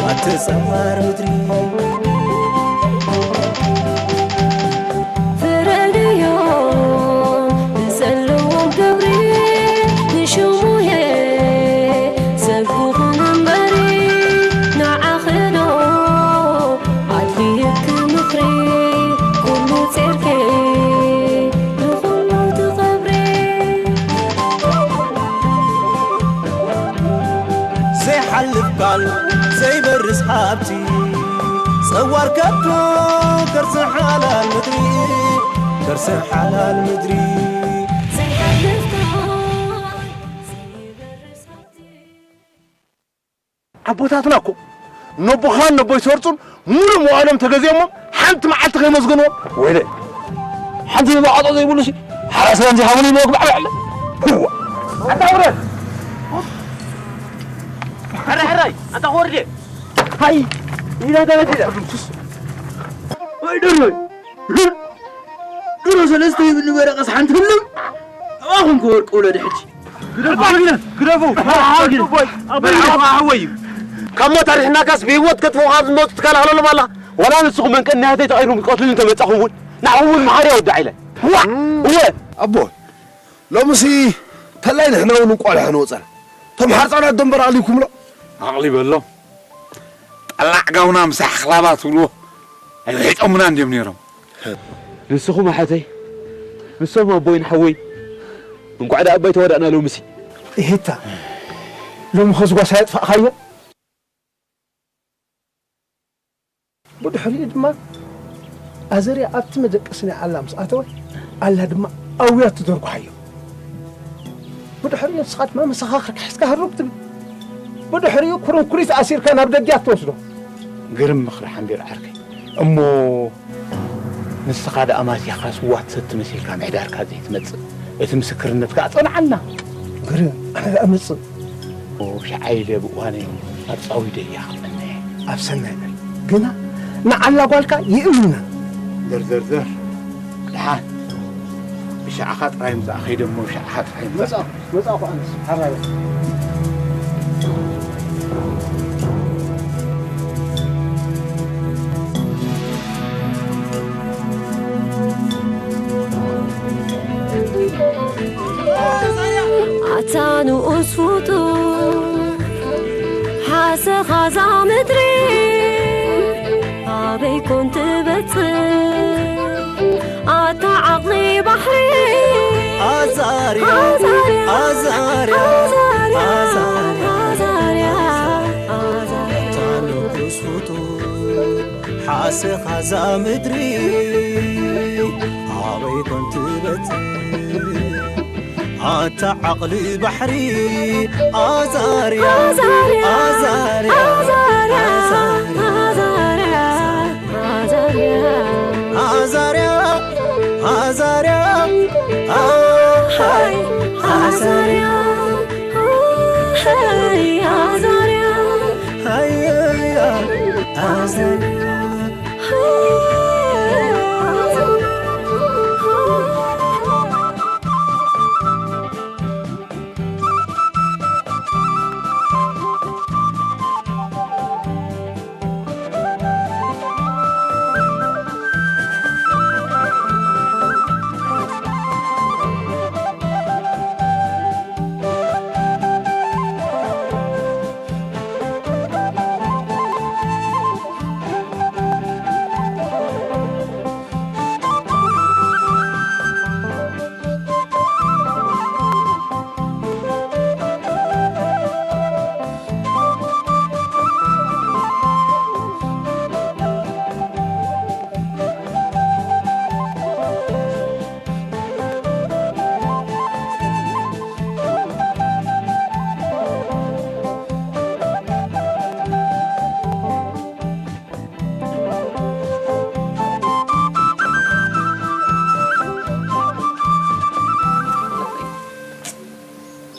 ኣቲ ጸባር ምድሪ ፍረድዮም ብዘለዎም ክብሪ ንሽሙየ ሰብ ክኹን እምበሪ ንዓኽዶ ኣድልየኪ ምኽሪ ኩሉ ጼርኪ ንኹሉ ትኸብሪ። ዘይሓልፍ ቃል ዘይበርስ ሃብቲ ጸዋር ከብዶ ከርሲ ሓላል ምድሪ ከርሲ ሓላል ምድሪ። ኣቦታትና እኮ ነቦኻን ነቦይ ሰርጹን ሙሉእ መዋእሎም ተገዚኦሞም ሓንቲ መዓልቲ ከይመስገንዎም። ወይለ ሓንቲ መባቐጦ ዘይብሉ ሲ ሓራስ ላም ዘይሃቡን ይመግባዕ ባዕለ። እዋ ኣታ ውረድ። ሕራይ ሕራይ ኣታ ክወርድ እየ። ሃይ ኢላ ተበዲላ። ወይ ድሮይ ድሮ ሰለስተ ይብል ነበረ ቀስ ሓንቲ ህልም ኣባኹም ክወርቅ ውለድ ሕጂ። ግደፉ፣ ግደፉ። ኣቦይ፣ ኣቦይ፣ ኣቦይ፣ ኣቦይ። ካብ ሞት ኣድሒናካስ ብህይወት ከጥፍኡኻ ኣብ ዝመጹ ትከላኸለሎም ኣላ። ዋላ ንስኹም መንቀ እናተይ ተቐይሩም ክቀትሉኒ እንተመጻኹም እውን ንዓኹም እውን መሓሪ ኣወዳዕ ኢለ። ዋእ! እወ! ኣቦ፣ ሎምሲ ተላይ ንሕና እውን እንቋልሖ ንወጸና። እቶም ሓርጻናት ደንበር ኣልይኩምሎ። ኣቕሊበሎም። ጠላዕ ጋውና ምስ ኣኽላባ ትብልዎ ኣይውሒጦምና እንድዮም ነይሮም። ንስኹም ኣሓተይ፣ ንሶም ኣቦይን ሓወይ፣ እንቋዕ ደኣ ኣባይ ተዋዳእና ሎምሲ። እሂታ፣ ሎሚ ኸዚ ጓሳ የጥፋእኻዮ? ብድሕሪኡ ድማ ኣዘርያ ኣብቲ መደቀሲ ናይ ኣላ ምስ ኣተወ፣ ኣላ ድማ ኣውያ ትደርጉሓዮ። ብድሕሪኡ ንስኻ ድማ መሰኻኽርካ ሒዝካ ህሩግ ትብል። ብድሕሪኡ ኩርንኩሪት ኣሲርካ ናብ ደጊያ ትወስዶ። ግርም ምኽሪ ሓምቢር ዓርከይ። እሞ ንስኻ ደኣ ማሲኻ ስዋ ትሰቲ መሲልካ ምሕዳርካ ዘይትመጽእ፣ እቲ ምስክርነት ከኣ ጸንዓልና። ግርም፣ ኣነ ደኣ እመጽእ። ኦ፣ ሸዓ ኢለ ብእዋነይ ኣብ ጻዊደያ ክጸንሕ። ኣብ ሰናይ በል። ግና ንዓላ ጓልካ ይእምና። ዘር፣ ዘር፣ ዘር። ደሓን። ብሻዕኻ ጥራይ ምጻእ፣ ከይደ እሞ ብሻዕኻ ጥራይ ምጻእ። መጻእኩ፣ መጻእኩ ኣነስ፣ ሓራይ። ኣታ ንኡስ ፍጡር፣ ሓሰኻ እዛ ምድሪ ኣበይ ኮን ትበጽሕ? ኣታ ዓቕሊ ባሕሪ ኣዛርያ፣ ኣዛርያ፣ ኣዛርያ፣ ኣዛርያ፣ ኣዛርያ፣ ኣዛርያ። ኣታ ንኡስ ፍጡር፣ ሓሰኻ እዛ ምድሪ ኣበይ ኮን ትበጽሕ? ኣታ ዓቕሊ ባሕሪ ኣዛርያ፣ ኣዛርያ፣ ኣዛርያ፣ ኣዛርያ፣ ኣዛርያ፣ ኣዛርያ፣ ኣዛርያ፣ ኣሃይ፣ ኣዛርያ፣ ኣሃይ፣ ኣዛርያ፣ ሃይ፣ ኣዛርያ።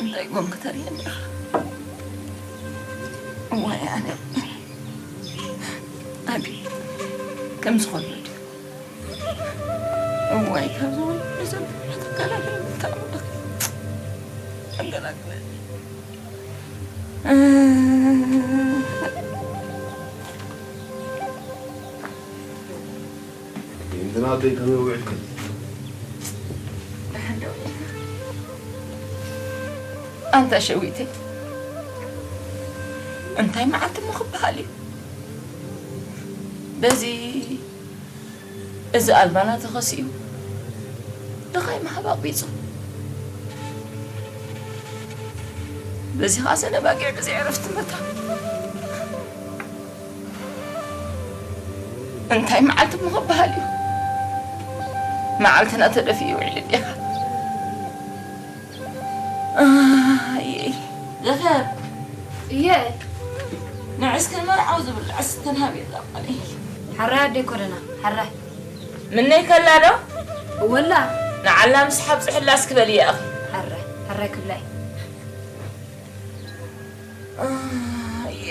እንታይ ጎንኪ ተርእየኒ ኢኻ? እዋይ ኣነ። ኣቢ፣ ከምዚ ከሎ ድዩ? እዋይ፣ ካብዚ ወለዲ ዘሎ ተከላኸል፣ ኣምላኽ። ኣገላግለኒ። እንትና ኣደይ ከመይ ውዒልክን? ደሓን ዶ? ኣንታ ሸዊተይ፣ እንታይ መዓልቲ እሞ ክበሃል እዩ? በዚ እዚ ኣልባና ተኸሲኡ ድኻይ ምሃብ ኣቕቢጹ። በዚ ኸኣ ሰነ ባጊዕ ብዘይ ዕረፍቲ መታ። እንታይ መዓልቲ እሞ ክበሃል እዩ? መዓልትና ተደፊኡ ይውዕል እንዲኻ። ኣየ። ዘኸር። እየ። ንዕ እስኪ ንመርዓዊ ዝብላዕ ስተን ሃብ የላ ቃለይ። ሓራይ ኣደይ ኮለና፣ ሓራይ። ምነይ ከላ ዶ? ወላ። ንዓላ ምስ ሓብጽሕላ እስኪ በልያ ኣኺ። ሓራይ፣ ሓራይ ክብላይ። ኣየ።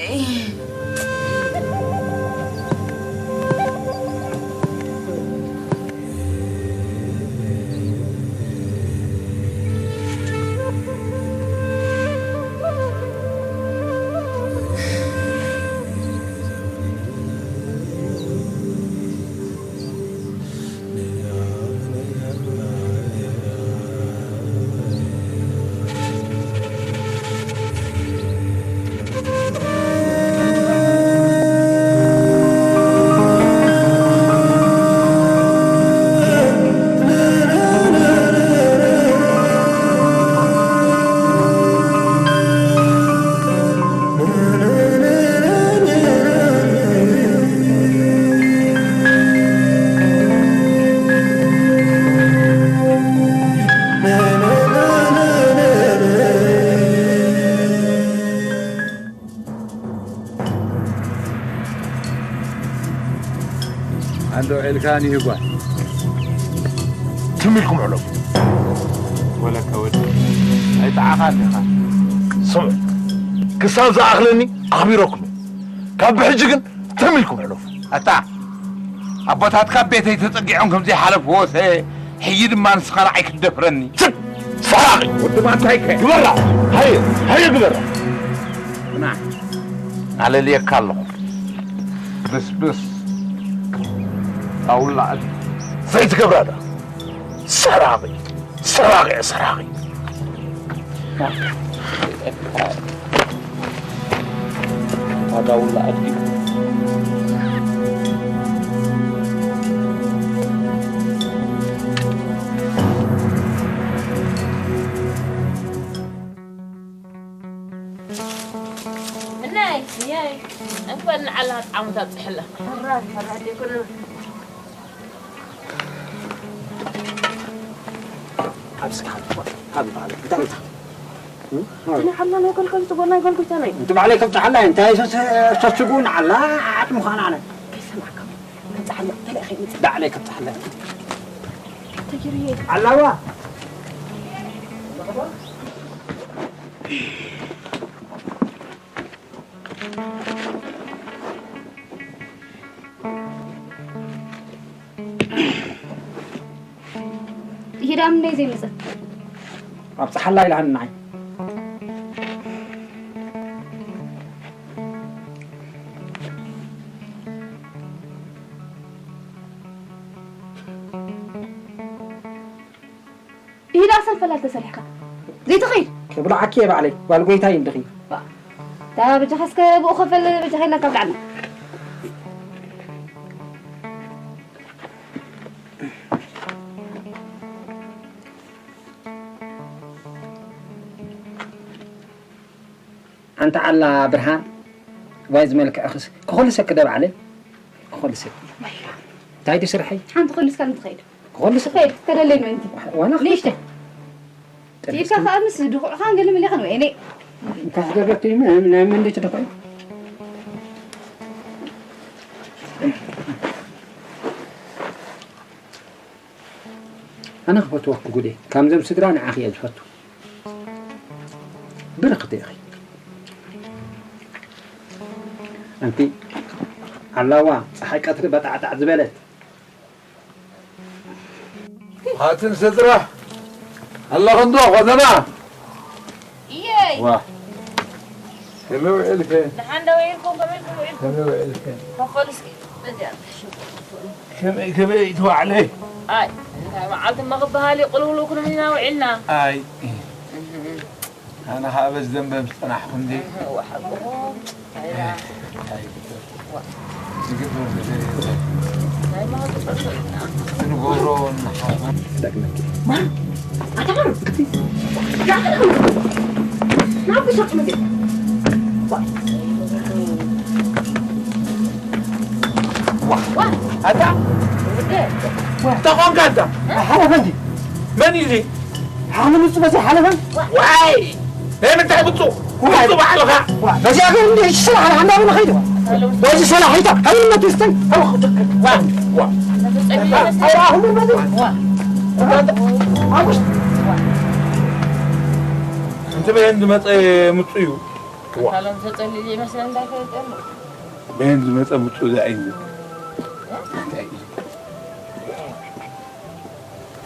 ኣንዶ ዒልካኒ ይጓል። ትም ኢልኩም ዕለፉ። ወለከ ወዲ ኣይጠዓኻን ኢኻ። ስምዑ፣ ክሳብ ዝኣኽለኒ ኣኽቢረኩም። ካብ ብሕጂ ግን ትም ኢልኩም ዕለፉ። ኣታ፣ ኣቦታትካ ቤተይ ተጸጊዖም ከም ዘይሓለፍዎ ሰ፣ ሕጂ ድማ ንስኻ ንዓይ ክትደፍረኒ። ስም! ሰራቒ! ወዲ ማንታይከ? ግበራ! ሃየ! ሃየ ግበራ! ና፣ ኣለልየካ ኣለኹ። ብስብስ። ጣውላ። ዘይትገብራ ዳ። ሰራቒ! ሰራቒ! ሰራቒ! ኣዳውላ ኣድጊ። እናይ፣ እያይ፣ እንኳን ንዓላ ጣዕሙ ታብጽሕላ። ሕራ፣ ሕራ፣ ደይኮነ። ኣብዚ ካብ ትኾን፣ ካብ በዓል፣ እንታይ ኢልካ? እም? ናይ ሓላ ናይ ጎልጎል፣ ጽቡቕ ናይ ጎልጎል ተመይ። እንቲ ባዕለይ ከም ጸሓላ፣ እንታይ ሰስ-፣ ሰስጉ ንዓላ ዓጥ ምዃን ኣነ። ከይሰማዕካ፣ ከም ጸሓላ፣ ተለእኸ ይመጽእ። ባዕለይ ከም ጸሓላ። ተጊርየ። ዓላዋ። ይሄዳ ምን ዘይመጸ? ኣብ ጸሓላ ኢላን ንዓይ። ይሄዳ ሰልፈላ ተሰሪሕካ። ዘይትኸይድ። ክብልዓኪ እየ ባዕለይ፣ ጓል ጎይታይ እንድኺ። ባ-፣ እታ በጃኻ እስከ ብኡ ኸፈል በጃኻ ኢላ ካብ ላዕሊ። ኣንታ ዓላ ብርሃን፣ ዋይ ዝመልክዕኽስ፣ ክኾልሰኪ ዶ ባዕለይ? ክኾልሰኪ። እንታይ ድዩ ስርሐይ? ሓንቲ ክኾልስካ ንትኸይድ። ክኾልሰኪ? ትኸይድ፣ ተደለይ ምእንቲ። ዋላ ንእሽተይ። ቲካ ከኣ ምስ ድኹዕኻን ገለ መሊኻን ወይኔ። እንኳን ዝገበርኩ እዩ፣ ምን-፣ ናይ መን ድዩ ትድኹዕ? ኣነ ክፈትወኪ ጉዴ፣ ከምዞም ስድራ ንዓኺ እየ ዝፈቱ። ብርኽቲ ኢኺ። ኣንቲ ዓላዋ፣ ጸሓይ ቀትሪ በጣዕጣዕ ዝበለት። ኣትን ስድራ፣ ኣለኽንዶ ኾነና? እየይ። ዋ። ከመይ ውዒልከ? ደሓን ዶ ውዒልኩም? ከመይ ኢልኩም ውዒልኩም? ከመይ ውዒልከ? ከፈሉ እስኪ። በዚኣ ሽጉርቲ ከፈሉ። ከመይ፣ ከመይ ትዋዕለ? ኣይ፣ እንታይ መዓልቲ እማ ክበሃል እዩ፣ ቅልውልው ክንብል ኢና ውዒልና። ኣይ፣ ኣነ ኸኣ በዚ ደንበ ምስ ጸናሕኩ እንዲ። እህ፣ ወሓብኹም። ኣይ፣ ዝግበር ነገር የለን። ናይ መሃዙ ጸርፊ ኢና። ክንገብሮ እናሓዝና። ማን? ኣታ ማን? ኣታ እንታይ ኮንካ ኣንታ? ሓለፈ እንዲ። መን እዩ እዚ? ሓነ ምጹ በዚ ሓለፈ። ዋይ! ናይ ምንታይ ምጹ? ዋይ! ምጹ ባዕልኻ። ዋ፣ በዚኣ ግን እንዲ እሺ ስራሕ ሓንዳ ብለ ኸይዱ። በዚ ሰላሕ ይታ፣ ሃይ መትስተን። ዋ፣ ዋ። ኣይ፣ ኣሁን በዚ። ዋ። ኣጉሽ። እንተ በየን ዝመጸ ምጹ እዩ። ዋ። ካሎም ተጸሊሉ ይመስለን እንዳይፈልጠሉ። በየን ዝመጸ ምጹ እዚ ኣይንብል። እንታይ እዩ?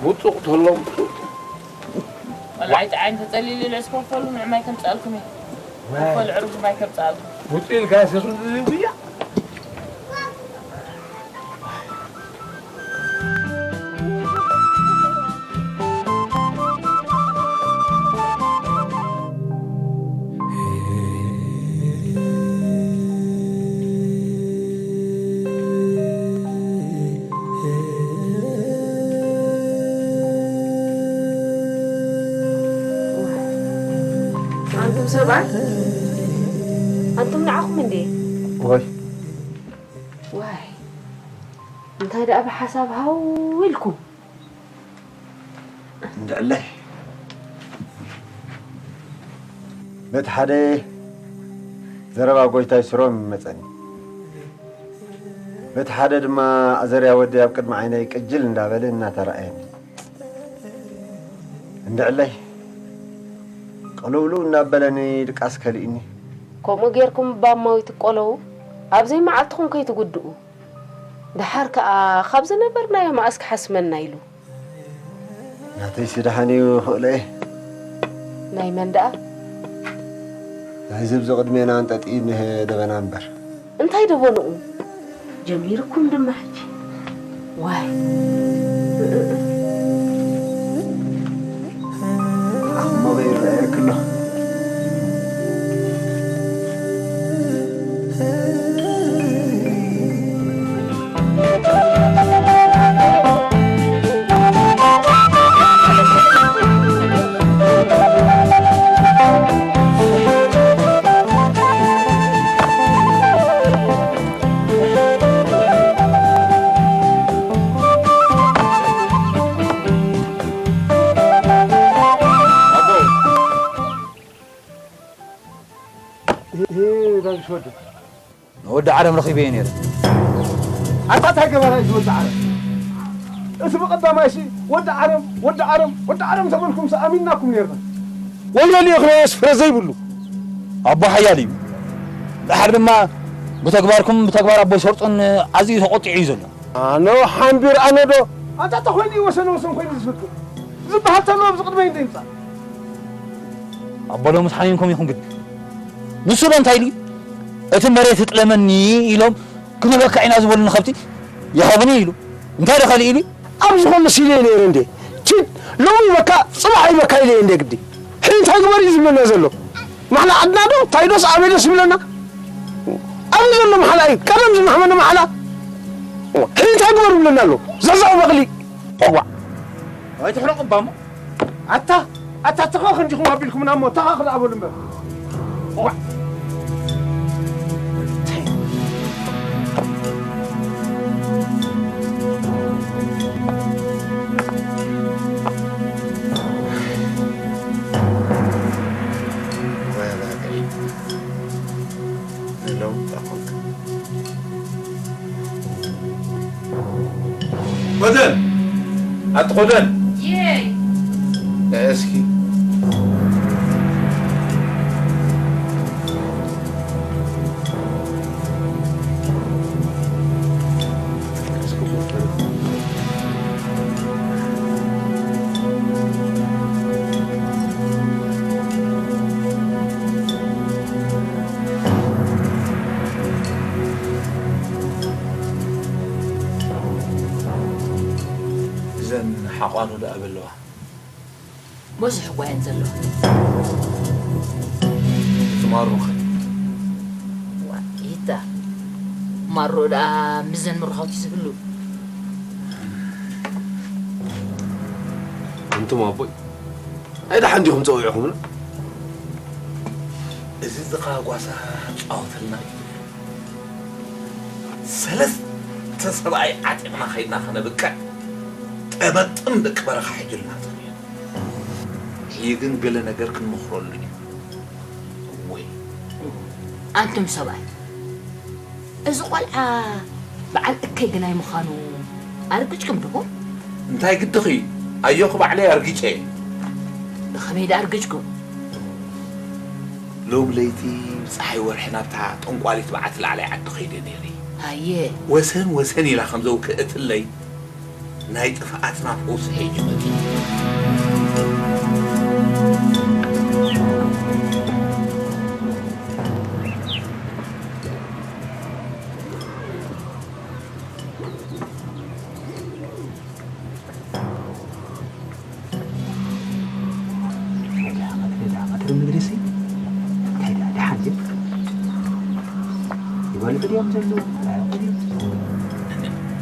ውጹእ ተሎ ውጹእ። ወላ ኣይጠዓይን ተጸሊሉ ኢሉ እስከ ፈሉ ንዕማይ ከምጻልኩም እዩ። ዋይ። ፈሉ ዕሩግ ማይ ከምጻልኩም። ውጹእ ኢልካ ሰሱ ዝብል ጉያ። ኣንቱም ሰባት፣ ኣንቱም ንዓኹም እንዴ? ወይ። ዋይ፣ እንታይ ደኣ ብሓሳብ ሃው ኢልኩም? እንድዕለይ። በቲ ሓደ ዘረባ ጎይታይ ስሮም ይመጸኒ። በቲ ሓደ ድማ ኣዘርያ ወዲ ኣብ ቅድሚ ዓይነይ ቅጅል እንዳበለ እናተራእየኒ። እንድዕለይ። ቅልውልው እናበለኒ ድቃስ ከሊእኒ። ከምኡ ጌርኩም ባማዊት ቆለዉ ኣብ ዘይመዓልትኹም ከይትጉድኡ። ደሓር ከኣ ካብ ዝነበርናዮ መኣስ ክሓስመና ኢሉ። ናተይሲ ደሓን እዩ ክእሎ እየ። ናይ መን ደኣ? ናይዚ ኣብዚ ቅድሜና ኣንጠጥዩ እኒሀ ደበና እምበር። እንታይ ደበንኡ? ጀሚርኩም ድማ ሕጂ። ዋይ። ኣሞ ይረኣየኪ ኣሎ። ይሄ፣ ይሄ ዳግሽ ወደ ንወዲ ዓረም ረኺበዮ ነይረ። ኣታ እንታይ ገባራይ እዚ ወዲ ዓረም? እቲ ብቐዳማይሲ ወዲ ዓረም፣ ወዲ ዓረም፣ ወዲ ዓረም ተበልኩምሲ ኣሚንናኩም ነይርና። ወዮ ልኢኽናዮስ ፍረ ዘይብሉ ኣቦ ሓያል እዩ። ደሓር ድማ ብተግባርኩም፣ ብተግባር ኣቦይ ሰርጡን ኣዝዩ ተቖጢዑ እዩ ዘሎ። ኣነ ሓምቢር ኣነ ዶ? ኣንታ ተኾይኑ እዩ ወሰን ወሰን ኮይኑ ዝፍክር። ዝበሃል ተሎ ኣብዚ ቅድመይ እንደ ይምጻእ። ኣቦ ሎምስ ሓሚምኩም ኢኹም ግዲ። ንሱ ዶ እንታይ ኢሉ? እቲ መሬት እጥለመኒ ኢሎም ክንህበካ ኢና ዝበሉኒ ከብቲ ይሃቡኒ ኢሉ። እንታይ ዶ ካልእ ኢሉ? ኣብ ዝኾነስ ኢለ ነይረ እንዴ? ኪድ ሎሚ ይበካ፣ ጽባሕ ይበካ ኢለ እንዴ ግዲ። ሕጂ እንታይ ግበር እዩ ዝብለና ዘሎ? ማሕላ ዓድና ዶ? ታይዶስ ኣበይ ደስ ይብለና? ኣበይ ዘሎ ማሕላ እዩ? ቀደም ዝማሕመነ ማሕላ። ሕጂ እንታይ ግበር ይብለና ኣሎ? ዘዛው በቕሊ። እዋ። ኣይትሕረቑ እባ እሞ። ኣታ፣ ኣታ፣ ተኸኽ እንዲኹም ኣቢልኩምና እሞ፣ ተኸኽ ደኣ በሉ እምበር። እዋ። ኮደን! ኣቲ ኮደን! የይ! እስኪ። ዓቋኑ ደኣ በለዋ። ብዙሕ እኳ እየን ዘለዋ። እቲ ማሩኸ? ዋ፣ ይታ። ማሮ ደኣ ምስዘን ምሩኻቱ ዝህሉ። ኣንቱም ኣቦይ፣ ኣይ ደሓን ዲኹም ጸዊዕኹምና? እዚ ዝኻ ጓሳ ጻወተልና እዩ። ሰለስተ ሰብኣይ ዓጢቕና ኸይድና ኸነብቅዕ፣ ጠመጥም ደቂ በረኻ ሒዙልና ጸኒሑ። ሕጂ ግን ገለ ነገር ክንመኽረሉ ኢና። እወይ። ኣንቱም ሰብኣይ፣ እዚ ቖልዓ በዓል እከይ ግናይ ምዃኑ ኣርግጭኩም ዲኹም? እንታይ ግድኺ? ኣዮኺ ባዕለይ ኣርጊጸ እየ። ብኸመይ ደኣ ኣርግጭኩም? ሎም ለይቲ ብጸሓይ ወርሒ ናብታ ጠንቋሊት በዓቲ ላዕላይ ዓዲ ኸይደ ነይረ። ኣየ። ወሰን ወሰን ኢላ ከም ዘውክእትለይ ናይ ጥፍኣትና ፈውሲ ሒዙ መጺኡ።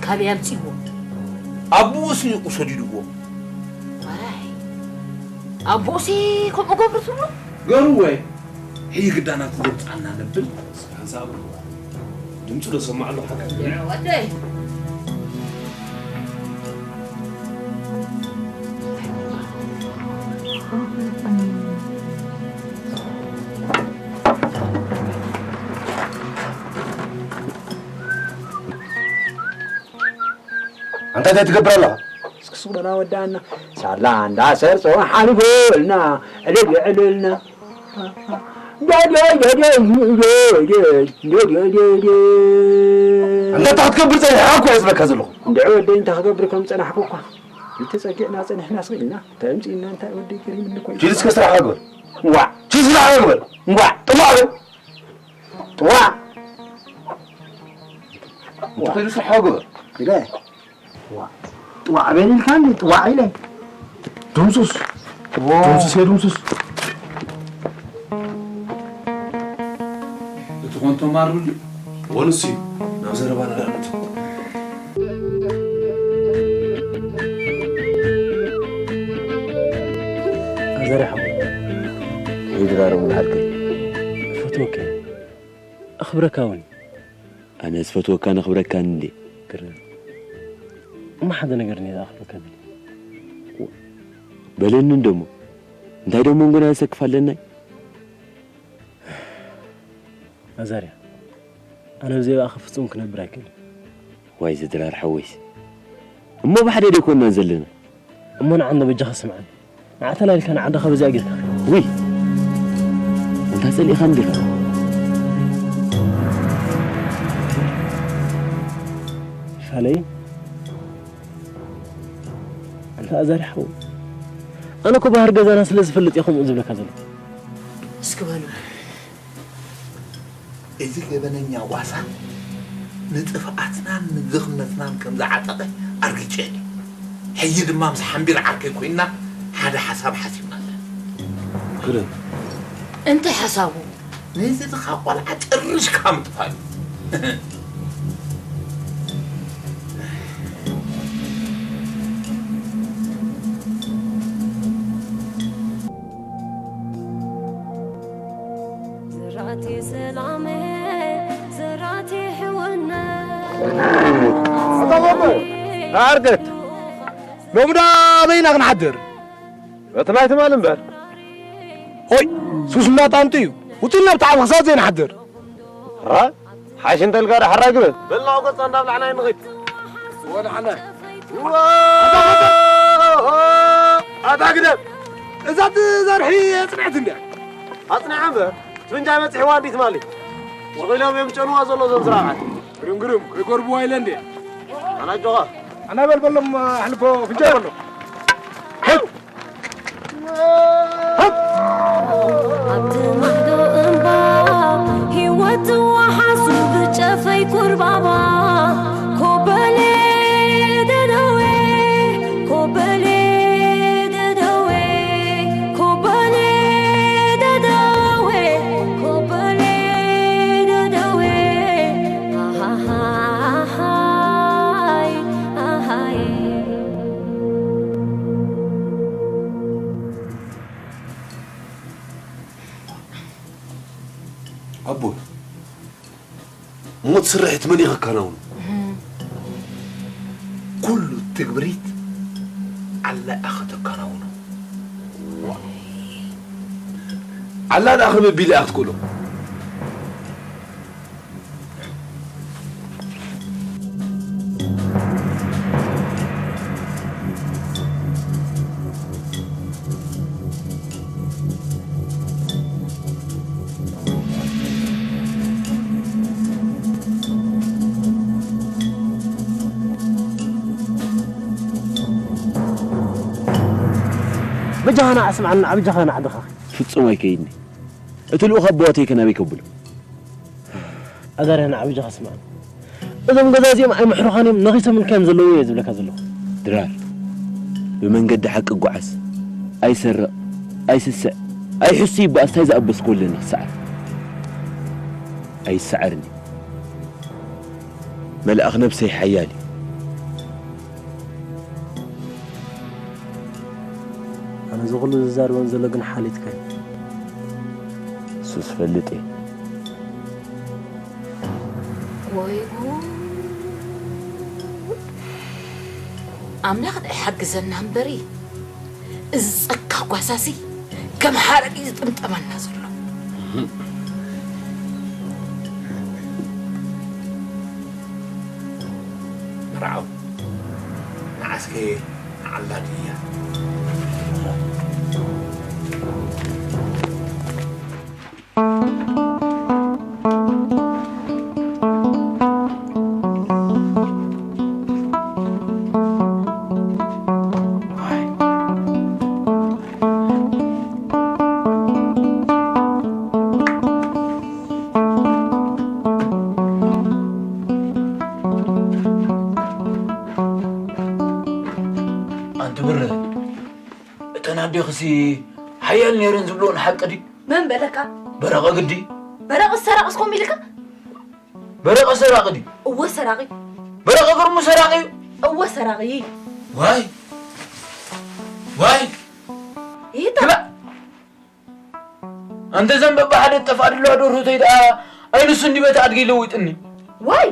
ካበይ ኣምጺእዎ? ኣቦኡስ ንኡ ሰዲድዎ። ዋይ፣ ኣቦኡሲ ከምኡ ገብሩ ትብሉ? ገርዎ። ሕጂ ግዳናት ዘምጽኣና ነብል። ሓንሳብ ድምፁ ዶ ሰማዕ ኣለኹ? ሓቂ ወደይ። ኣንታ እንታይ ትገብር ኣለኻ? ስክስክ በላ ወዳና። ሳላ እንዳ ሰርጾ ሓልፎልና፣ ዕልል የዕልልና። ኣንታ እንታይ ክትገብር ጸኒሕካ እኮ እየ ዝብለካ ዘለኹ። እንድዒ ወደይ እንታይ ክገብር ከም ዝጸናሕኩ እኳ። ተጸጊዕና ጸኒሕና ስቕ ኢልና። እንታይ ኣምጺእና እንታይ ወደይ ገሪምኒ እኮ እዩ። ኪድ እስከ ስራሕካ ግበር። ዋዕ። ኪድ ስራሕካ ግበር። ዋዕ። ጥዋዕ በል። ጥዋዕ። እንተ ኸይዱ ስራሕ ግበር። ኢለ። ጥዋዕ። ጥዋዕ በል ኢልካ እንዲ ጥዋዕ ኢለ። ድምሱስ። ዎ። ድምሱስ እየ ድምሱስ። እቲ ኮንቶ ማሩ ድዩ? ወንሲ ናብ ዘረባ ንዳእምት። ኣዘርያ ሓወይ። ይድራረቡ ንዓርከይ። እፈትወካ እየ። ኣኽብረካ እውን። ኣነ ዝፈትወካን ኣኽብረካን እንዴ? ግርም። እሞ ሓደ ነገር እኒአ ኣኽብረካ እንዴ? በለኒ እንደሞ። እንታይ ደሞ መንጎና ንሰክፍ ኣለናይ? ኣዛርያ፣ ኣነ ብዘይብኣኺ ፍጹም ክነብር ኣይክእልን። ዋይ ዝድራር ሓወይስ። እሞ ብሓደ ዶ ኣይኮንናን ዘለና? እሞ ንዓ እንዶ በጃኻ ስምዓኒ። ንዓ ተላሊልካ ንዓድኻ በዚኣ ጌርካ። ውይ! ኣንታ ጸሊእኻኒ ዲኻ? ፋለይ፣ ኣንታ ኣዛሪ ሓወይ። ኣነ እኮ ባህሪ ገዛና ስለ ዝፈልጥ እየ ከምኡ ዝብለካ ዘለኹ። እስኪ በሉ። እዚ ገበነኛ ጓሳ ንጥፍኣትናን ንድኽነትናን ከም ዝዓጠቐ ኣርጊጸ እየ። ሕጂ ድማ ምስ ሓምቢር ዓርከይ ኮይንና ሓደ ሓሳብ ሓሲብና ኣለና። ግርም። እንታይ ሓሳቡ? ነዚ ድኻ ቆልዓ ጨርሽካ ምጥፋእ እዩ። ዝራእቲ ሰላም፣ ዝራእቲ ሕውነት። ኣታ ወበ፣ ኣርገት፣ ሎሚ ዳ በይና ክንሓድር? በቲ ናይ ትማል እምበር። ሆይ፣ ሱስ እንዳጣንጡ እዩ። ውፅእ ናብ ተዓብ ክሳብ ዘይንሓድር። ራ? ሓሽ እንተ ኢልካ ዳሕራይ ግበል። በል ናብኡ ገጻ እንዳብላዕና ንኸይድ። ወደ ሓና። ዋ! ኣታ ግደፍ! እዛ ትዘርሒ ኣጽንዕት እንድያ። ኣጽንዓ እምበር፣ እቲ ፍንጃይ በጺሕዋ እንዲ ትማሊ። ወቒሎም እዮም ዝጨንዋ ዘሎ እዞም ዝራብዓት። ግርም ግርም፣ ከይጎርብዋ ኢለ እንድየ። ኣነ ኣጆኻ። ኣነ በል በሎም፣ ኣሕልፎ ፍንጃይ በሎ። ኣብቲ ማዕዶ እምባ ህይወት ትወሓሱ ብጨፈይ ኩርባባ። ኮበሌ ደነዌ፣ ኮበሌ ስርሒት መን እዩ ከከናውኖ? ኩሉ ትግብሪት ዓላ እያ ከተከናውኖ። ዓላ ደኣ ከመይ ቢላ እያ ክትክእሎ? በጃኻ ንዓ ስምዓኒ፣ ንዓ በጃኻ ንዓ ድኻ። ፍጹም ኣይከይድኒ። እቲ ልኡኽ ኣቦዋተይ ከ ናበይ ከብሎ? ኣጋርያ ንዓ በጃኻ ስምዓኒ። እዞም ገዛ እዚኦም ኣይምሕሩኻን እዮም፣ ነኺሶም ኢልካ እዮም ዘለዉ እየ ዝብለካ ዘለኹ። ድራር፣ ብመንገዲ ሓቂ ጓዓዝ። ኣይሰርቕ፣ ኣይስስዕ፣ ኣይሕሱ ይበኣስ፣ ታይ ዝኣበስኩ ኣለኒ ክሰዓር? ኣይሰዓርን እዩ። መልኣኽ ነብሰይ ሓያል እዩ። ኣነ እዚ ኩሉ ዝዛረቦን ዘሎ ግን ሓሊትካ እዩ። እሱ ዝፈልጥ እየ። ወይ ጉድ! ኣምላኽ ደኣ ይሓግዘና እምበሪ፣ እዚ ጸካ ጓሳሲ ከም ሓረግ እዩ ዝጥምጠመና ዘሎ። መርዓው፣ ንዓስከ ንዓላ ድያ? ኣንቲ ብረ፣ እተን ኣዴኽሲ ሓያል ነይረን ዝብልኦ ንሓቂ ድዩ? መን በለካ? በረቐ ግዲ። በረቐ ሰራቒስ ኮም ኢልካ? በረቐ ሰራቒ ድዩ? እወ ሰራቒ። በረቐ ግርሙ ሰራቒ እዩ? እወ ሰራቒ። ዋይ! ዋይ! ይታ ክላእ! ኣንተ ዘንበባ ሓደ ጠፍኣ ድለዋ ደርሆተይ ደኣ ኣይንሱ እንዲ በቲ ኣድጊ ለዊጥኒ። ዋይ!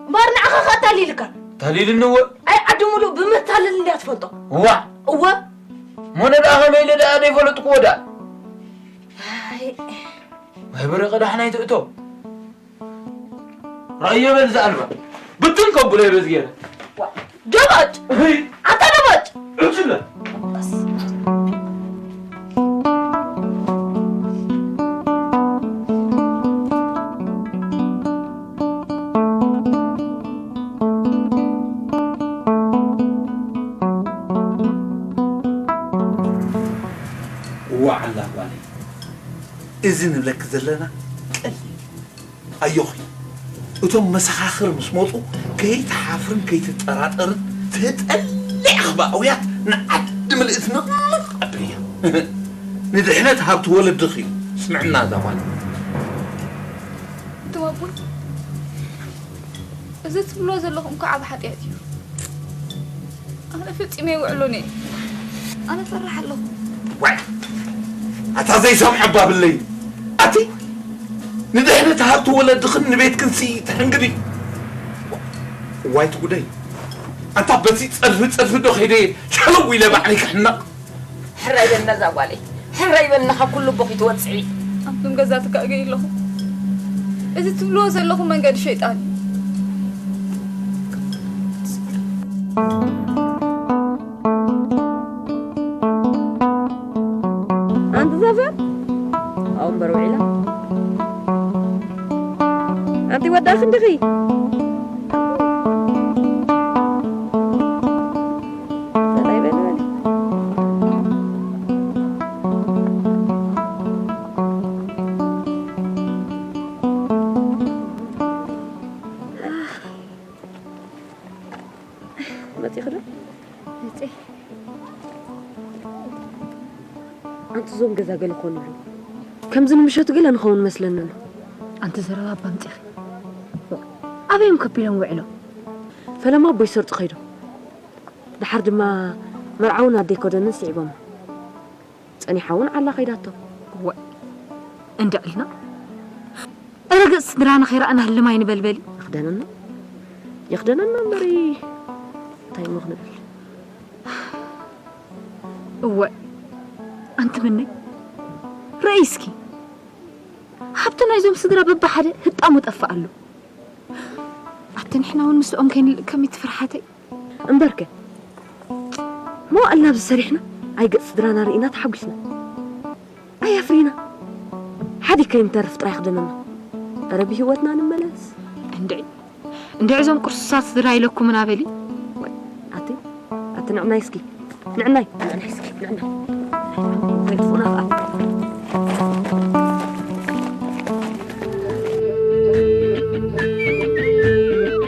እምበኣር ንዓኻ ከ ኣታሊልካ? ኣታሊልኒ እወ። ኣይ ዓዲ ሙሉእ ብመታለል እንድያ ትፈልጦ። ዋዕ! እወ። ሞነ ደኣ ከመይ ኢለ ደኣ ዘይፈለጥክዎ ደኣ? ኣይ። ዋይ በረቐ ዳሕናይ ትእቶ። ራእዮ በል ዝኣልባ። ብትን ከብሎ ይበዝ ገይረ። ዋ፣ ደባጭ! ህይ! ኣታ ደባጭ! እችለ! እዋ ዓላ ጓለይ፣ እዚ ንብለኪ ዘለና ቀሊል እዩ። ኣዮኺ፣ እቶም መሰኻኽር ምስ መጹ፣ ከይትሓፍርን ከይትጠራጠርን፣ ተጠሊዕኺ ብኣውያት ንዓዲ ምልእቲ ንቕንቕ ኣብልያ። ንድሕነት ሃብቲ ወለድኺ እዩ። ስምዕና እዛ ጓል። እቶም ኣቦይ፣ እዚ ትብልዎ ዘለኹም እኮ ዓቢ ሓጢኣት እዩ። ኣነ ፈጺመ ኣይውዕሎን እየ። ኣነ እፈርሕ ኣለኹ። ዋይ! ኣታ ዘይሰምዐ ባብለይ! ኣቲ ንድሕነት ሃብቲ ወለድኽን ንቤትክንሲ ተሐንግዲ። ዋይ ትጉደይ! ኣንታ በቲ ጸድፊ ጸድፊ ዶ ከይደ ሸለው ኢለ ባዕለይ ክሕነቕ? ሕራይ በልና እዛ ጓለይ፣ ሕራይ በልና ካብ ኩሉ እቦኺ ትወጽዒ። ኣንቱም ገዛ ትካእገይ ኣለኹ። እዚ ትብልዎ ዘለኹም መንገዲ ሸይጣን እዩ። ኣንቲ ዘፈር ኣብኡ እምበር ውዒላ። ኣንቲ ወዳ ክንድኺ ሰላይ በል በል። መጺኺ ዶ? መጺ። ኣንቲ እዞም ገዛ ገለ ኮኑ ኣለዉ። ከምዚ ንምሸቱ ገለ ንኸውን መስለኒ ኣሎ። ኣንቲ ዘረባ እባ ኣምጺኺ። ኣበይ እዮም ከቢሎም ውዕሎም? ፈለማ ኣቦይ ሰርጡ ከይዶም። ደሓር ድማ መርዓውን ኣደይ ኮደንን ስዒቦማ። ጸኒሓ እውን ዓላ ከይዳቶ። እወ፣ እንድዕልና። እረ ገጽ ስድራና ከይረኣና ህልም ኣይንበል በሊ። ይኽደነና፣ ይኽደነና እምበሪ እንታይ እሞ ክንብል? እወ፣ ኣንቲ ምነይ፣ ረኣይ እስኪ፣ ሃብቲ ናይዞም ስድራ በብሓደ ህጣሙ ጠፍእ ኣሎ። ኣቲ ንሕና እውን ምስኦም ከይንልእከም እዩ እቲ ፍርሓተይ። እምበርከ፣ መዋእልና ኣብዚ ሰሪሕና፣ ኣይ ገጽ ስድራና ርኢና ተሓጒስና። ኣይ ኣፍሪና። ሓዲግ ከይንተርፍ ጥራይ ክደነና። እረ ብህይወትና ንመለስ። እንድዒ፣ እንድዒ እዞም ቅርሱሳት ስድራ ኢለኩምና በሊ። ወይ፣ ኣቲ፣ ኣቲ ንዕናይ እስኪ። ንዕናይ፣ ንዕናይ እስኪ፣ ንዕናይ። ከይጥፉና ኸኣ።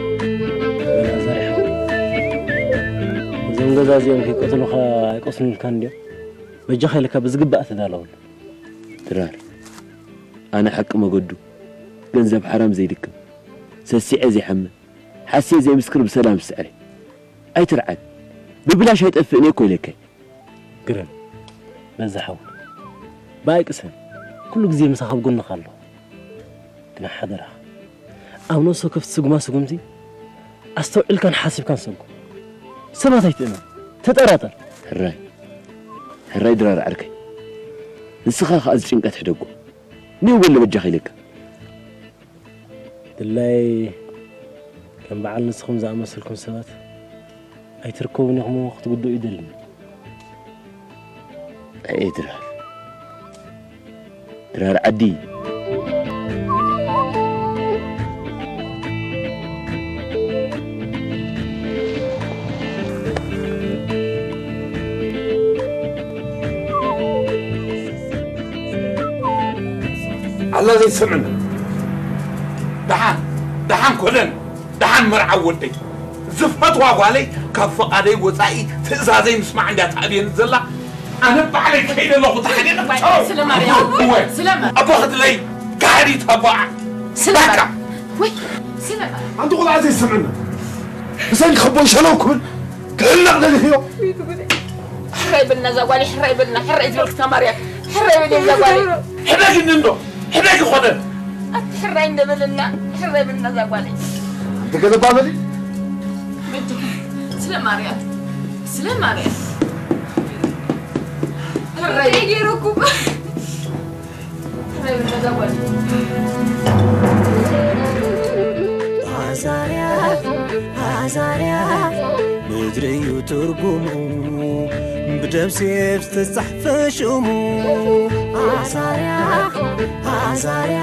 ኣልኣዛር ሓወይ፣ እዞም ገዛ እዚኦም ከይቀትሉኻ ኣይቆስሉልካን ድዮም? በጃኻ ኢለካ ብዝግባእ ተዳለወሉ። ድራር፣ ኣነ ሓቂ መገዱ፣ ገንዘብ ሓራም ዘይልክም፣ ሰሲዐ ዘይሓምም፣ ሓስየ ዘይምስክር ብሰላም ዝስዕር እየ። ኣይትርዓድ፣ ብብላሽ ኣይጠፍእን እየ እኮ ኢለካ እየ። ግርም፣ በዛ ሓው፣ ብኣይ ቅሰን፣ ኩሉ ግዜ ምሳኻ ኣብ ጎንኻ ኣለኹ። ግና ሓደራኻ፣ ኣብ ነፍሲ ወከፍቲ ስጉማ ስጉምቲ ኣስተውዒልካን ሓሲብካን ሰጉም። ሰባት ኣይትእመን፣ ተጠራጠር። ሕራይ፣ ሕራይ ድራር ዓርከይ፣ ንስኻ ኸኣ እዚ ጭንቀት ሕደጎ። ኔው በል በጃኻ ኢለካ። ድላይ ከም በዓል ንስኹም ዝኣመሰልኩም ሰባት ኣይትርከቡን ኢኹም ክትጉድኡ ይደልን። ኣየ ድራር፣ ድራር ዓዲ። ኣላ ዘይትሰምዕና። ደሓን፣ ደሓን ኮነን፣ ደሓን መርዓዊ ወደይ። ዝፈትዋ ጓለይ ካብ ፈቓደይ ወጻኢ ትእዛዘይ ምስማዕ እንድያ ትኣብየኒ ዘላ። ኣነ ባዕለይ ከይደ ኣለኹ ተሓኒቐ ጨው። ስለ ማርያም፣ እወ። ስለ ማርያም። ኣቦ ክትለይ ጋህዲ ተባዕ። ስለ ባካ። ማርያም። ወይ፣ ስለ ማርያም። ኣንቲ ቆልዓ ዘይሰምዕና። ምሳይ ክኸቦ ይሻለው ክብል ክዕነቕ ደሊኽዮ። ሕራይ በልና እዛ ጓለይ፣ ሕራይ በልና፣ ሕራይ ዝበልክ እታ ማርያም። ሕራይ በልና እዛ ጓለይ። ሕደግኒ እንዶ፣ ሕደግ ይኾነን። ኣቲ ሕራይ እንደበልና፣ ሕራይ በልና እዛ ጓለይ። ኣንቲ ገለባ በሊ። በጃ፣ ስለ ማርያም፣ ስለ ማርያም። ሕራይ ገይረኩም። ኣዛርያ ኣዛርያ ምድሪ እዩ ትርጉሙ ብደም ሴፍ ዝተጻሕፈ ሽሙ ኣዛርያ ኣዛርያ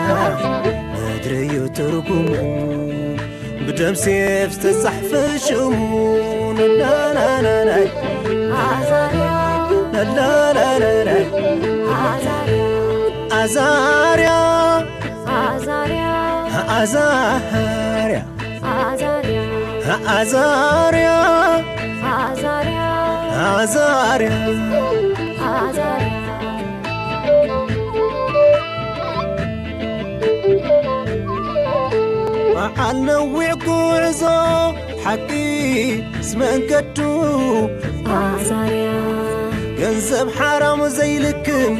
ምድሪ እዩ ትርጉሙ ብደም ሴፍ ዝተጻሕፈ ሽሙ ነናናናናይ ኣዛርያ ነናናናናይ ኣዛርያ ኣዛርያ ኣዛርያ ኣዛርያ ኣዛርያ ኣዛርያ ኣዛርያ ኣዛርያ ኣዛርያ በዓል ነዊዕ ጉዕዞ ሓቂ ዝመንገዱ ኣዛርያ ገንዘብ ሓራም ዘይልክም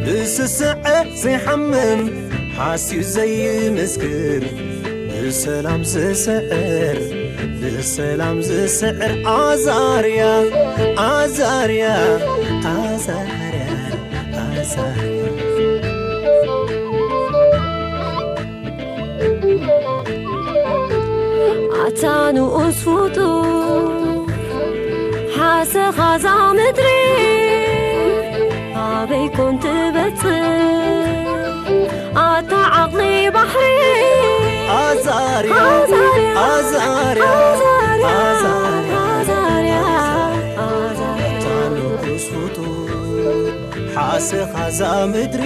ብስስዐ ዘይሓምም ሓስዩ ዘይምስክር ብሰላም ዝስዕር ብሰላም ዝስዕር ኣዛርያ ኣዛርያ ኣዛርያ ኣዛርያ ኣታ ንኡስ ፍጡር ሓሰኻ እዛ ምድሪ ኣበይ ኮን ትበጽሕ ኣታ ዓቕሊ ባሕሪ ኣዛርያ ኣዛርያ ኣዛርያ ኣዛርያ ኣዛርያ ኣዛርያ ኣታ ንኡስ ፍጡር ሓሰኻ እዛ ምድሪ